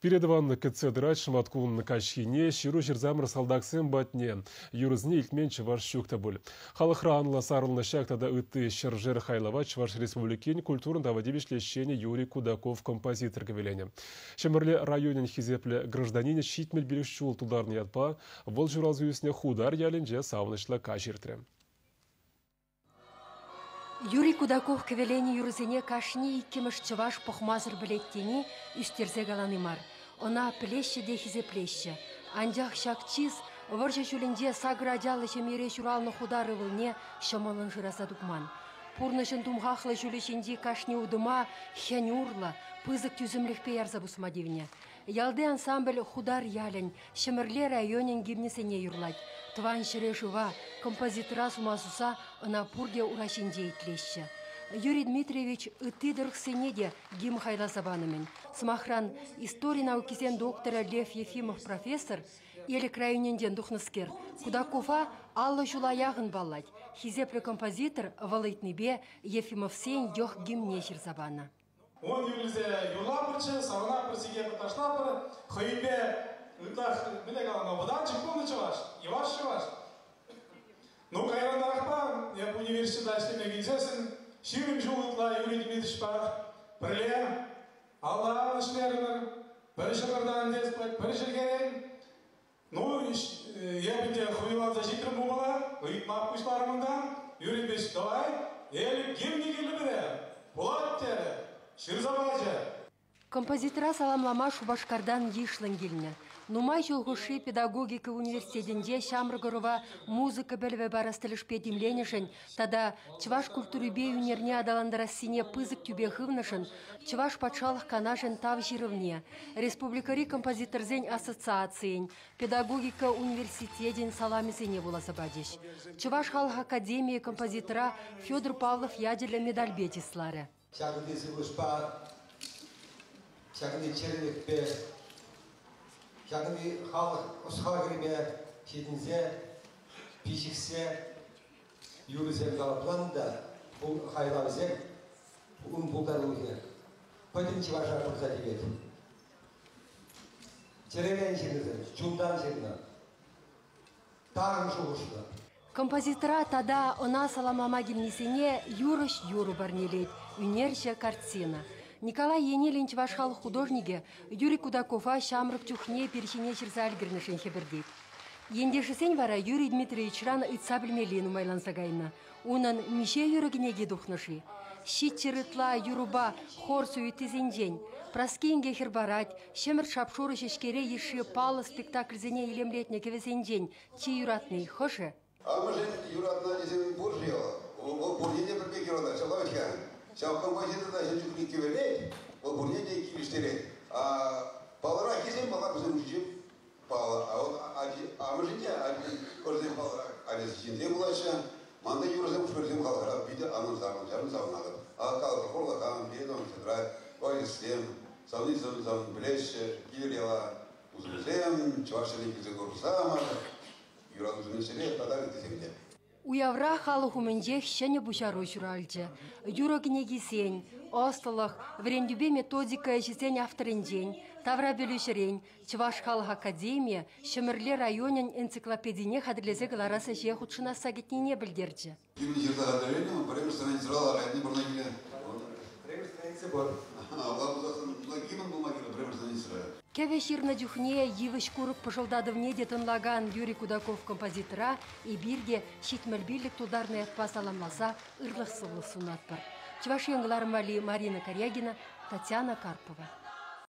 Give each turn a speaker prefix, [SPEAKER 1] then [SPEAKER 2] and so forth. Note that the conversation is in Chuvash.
[SPEAKER 1] Пире тӑван кӗтсе тӑрать шӑматкун каҫхине ҫыру ҫырсамӑр салтаксем патне. Юрӑсене илтмен чӑваш ҫук та пуль. Халӑхра анлӑ сарӑлнӑ ҫак тата ытти ҫӗршер хайлава Чӑваш Республикин культурӑн тава тивӗҫлӗ ӗҫченӗ Юрий Кудаков композитор кӗвӗленӗ. Ҫӗмӗрле районӗн хисеплӗ гражданинӗ 75 ҫул тултарнӑ ятпа вӑл ҫуралса ӳснӗ Хутар ялӗнче савӑнӑҫлӑ каҫ иртрӗ.
[SPEAKER 2] Юрий Кудаков кӗвӗленӗ юрӑсене кашни иккӗмӗш чӑваш пӑхмасӑр пӗлет тени ӳстерсе калани мар. Ӑна пӗлеҫҫӗ те хисеплеҫҫӗ. Анчах ҫак чыс вӑрҫӑ ҫулӗнче сакӑр ачаллӑ ҫемьере ҫуралнӑ Хутар ывӑлне ҫӑмӑллӑн шыраса тупман. Пурнӑҫӑн тумхахлӑ ҫулӗ ҫинчи кашни утӑма хӗн урлӑ, пысӑк тӳсӗмлӗхпе ярса пусма тивнӗ. Ялти ансамбль Хутар ялӗн, Ҫӗмӗрле районӗн гимнӗсене юрлать. Тӑван ҫӗре-шыва, композитора сума суса ӑна пурте ура ҫинче итлеҫҫӗ. Юрий Дмитриевич ытти тӑрӑхсене те гимн хайласа панӑ-мӗн. Сӑмахран, истори наукисен докторӗ Лев Ефимов профессор, Элӗк районӗнчен тухнӑскер, Кудакова 50 ҫула яхӑн паллать. Хисеплӗ композитор вӑл ыйтнипе Ефимовсен йӑх гимнне ҫырса панӑ.
[SPEAKER 3] Ун юррисене юрлапӑрччӗ, савӑнапӑр, сикепӗр, ташлапӑр. Хӑйӗнпе ытлах, мӗнле калама, вӑтанчӑк пулнӑ чӑваш, йӑваш чӑваш. Ну, кайрантарахпа эп университета ӗҫлеме килсессӗн 20 ҫул ытла Юрий Дмитриевичпа пӗрле алла ӗҫлерӗмӗр. Пӗр ҫӑкӑртан тес пӗр чӗлхерен. Ну, эп ӗнтӗ хӑюланса ҫитрӗм пулмалла, ыйтма пуҫларӑм унтан. Юрий Дмитриевич, давай, Элӗк гимнӗ кирлӗ пире, пулать терӗ, ҫырса пачӗ.
[SPEAKER 2] Композитора саламлама Шупашкартан йышлӑн килнӗ. Нумай ҫул хушши педагогика университетӗнче ҫамрӑк ӑрӑва музыка пӗлӗвӗ парас тӗлӗшпе тимленӗшӗн тата чӑваш культурипе ӳнерне аталантарассине пысӑк тӳпе хывнӑшӑн Чӑваш патшалӑх канашӗн Тав ҫырӑвне, республикӑри композиторсен ассоциацийӗн, педагогика университечӗн саламӗсене вуласа пачӗҫ. Чӑваш халӑх академийӗ композитора Федор Павлов ячӗллӗ медальпе чысларӗ.
[SPEAKER 4] Ҫакӑнти сывлӑшпа, ҫакӑнти чӗрӗлӗхпе, ҫакӑнти халӑх ӑс-хакӑлӗпе ҫитӗнсе, пиҫӗхсе юрӑсем калӑпланӑ та хайлавсем ун пултарулӑхӗ пӗтӗм чӑваша пырса тивет. Чӗререн ҫырнӑ, чунтан ҫырнӑ, тарӑн шухӑшлӑ.
[SPEAKER 2] Композитора тата ӑна саламлама килнисене юрӑҫ юрӑ парнелет, ӳнерҫӗ картина. Николай Енилин чӑваш халӑх художникӗ Юрий Кудакова ҫамрӑк чухне пир ҫине ҫырса ӗлкӗрнӗшӗн хӗпӗртет. Ентешӗсен вара Юрий Дмитриевичран ыйтса пӗлмелли нумайланса кайнӑ. Унӑн миҫе юрӑ кӗнеки тухнӑ-ши? Ҫиччӗр ытла юрӑпа хор суеттисенчен Праски инке хӗр парать, Ҫӗмӗрт шап-шурӑ ҫеҫкере йышши паллӑ спектакльсене илемлетнӗ кӗвӗсенчен чи юратни хӑшӗ?
[SPEAKER 4] Амӑшӗн юратнӑ ачисем пур-ши вӑл? Вӑл пурне те пӗр пек юратать, ҫапла вӗт-ха. Ҫав композитор та ҫын чухне кӗвӗлет, вӑл пурне те килӗштерет. А паллӑраххисем паллах вӗсем хушшинче паллӑ. А вот амӑшӗн те хӑшӗсем паллӑрах ачасем ҫынсем пулаҫҫӗ. Ман та юрӑсем хӑшӗсем халӑхра питӗ анлӑн сарӑлнӑ, ҫавӑн савӑнатӑп. А калӑпӑр, хурлӑхан, пирӗн садра поэзисем, савнисем пӗлеҫҫӗ, килӗр яла тусӑмсем, чӑваш ҫӗрне килсе курсамӑр, юратусене ҫӗре тата ыттисем те.
[SPEAKER 2] Уявра халӑх умӗнчех ҫӗнӗ пуҫару ҫуралчӗ. Юрӑ кӗнекисен, ӑслӑлӑх, вӗрентӳпе методика ӗҫӗсен авторӗнчен, таврапӗлӳҫӗрен Чӑваш халӑх академийӗ Ҫӗмӗрле районӗн энциклопедине хатӗрлесе кӑларас ӗҫе хутшӑнасса кӗтнине пӗлтерчӗ.
[SPEAKER 4] Кивӗ ҫырса хатӗрленӗ, пӗрремӗш страницӑра ларать пурна киле. Пӗрремӗш страница пур. Апла пулсассӑн гимн пулма кирлӗ пӗрремӗш страницӑра.
[SPEAKER 2] Кӗвӗ ҫырнӑ чухне йывӑҫ-курӑк пӑшӑлтатӑвне те тӑнлакан Юрий Кудаков композитора эпир те 75 тултарнӑ ятпа саламласа ырлӑх-сывлӑх сунатпӑр. Чӑваш Ен кӑларӑм валли Марина Карягина, Татьяна Карпова.